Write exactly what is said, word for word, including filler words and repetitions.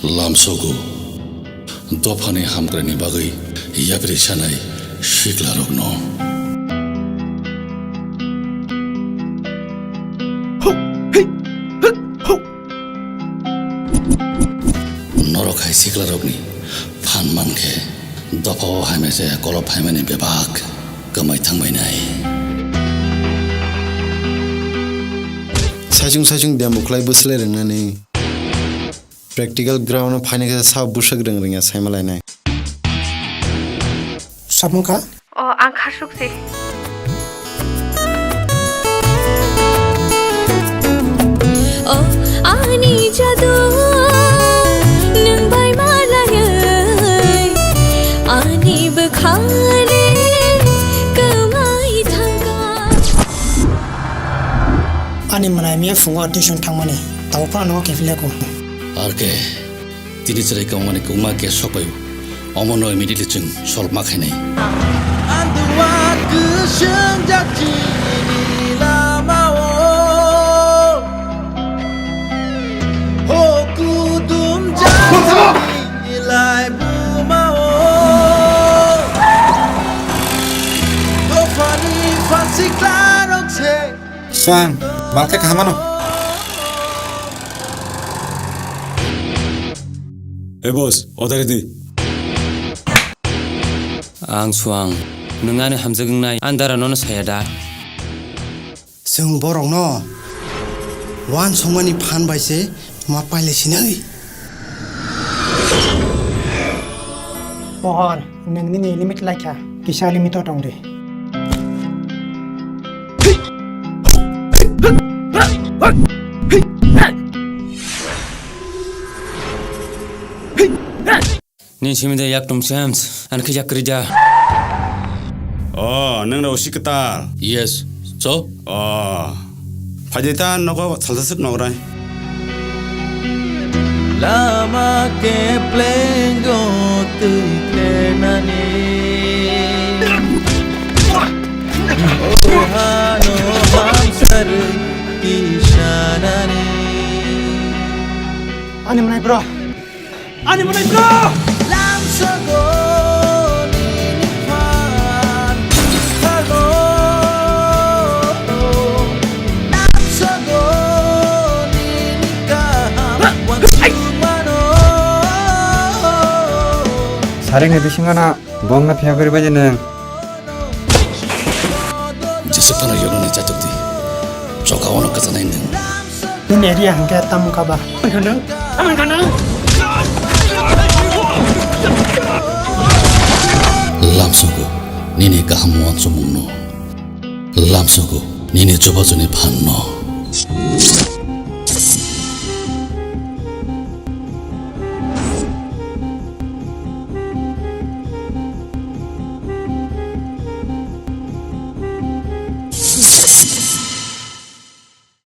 Lamsogo dophani hamkraini bagwi yapri sanai siklarokno. Norok hai siklarokni phan mankhe dophao hamya jaya kolop phaimani bebak kwmai thangbainai. Saichung saichung demo khlai bwslai rwngnani practical ground o phaina khe sa bwswk rwng rwngya saima lainai. Samung kha? O, ang khasuk se. O ani jadu, nwng bai malaiwi ani bwkhani kwmai thangkha. Ani mwnai miya phungo tuition thangmani, tabuk phano nogo kephilya ko. R K, tini chwrai kwmani kwma case sokbaio. Omono immediately chwng solve ma khainai. Anduwa kwswngjak chini lamao. Ho kudum jak chini lai bumao. Dophani phan siklarok se. Swang, malkhe kaham ano. Hey boss, odari di. Ang Swang, nwng ani hamjak wngnai, ang dara nono saya da? Chwng borokno uansukmani phan bai se ma pailai sinai. Pohor, nwng nini limit laikha, kisa limit o tong di. Nini simi de yak tum sems, an khe yak krija. Oh, nwng rw si kwtal. Yes, so? Oh. Phaidi ta nogo salsa suk nograi. Lama keplengo twi klenani. O hano hamsar kisanani. Ani mwnai bro. Ani mwnai bro! Lamsogo nini phan thargo. Lamsogo nini kaham wansukmano. Saringni bisingo no bongno phiya gori bai nang. Jesa phano yoknani chatuk di. Choka ono kasanai nang. Nini area hwnkhe tamo kha ba? Amang khanang? Amang khanang? Lamsogo nini kaham uansukmungno. Lamsogo nini chubajoni phanno.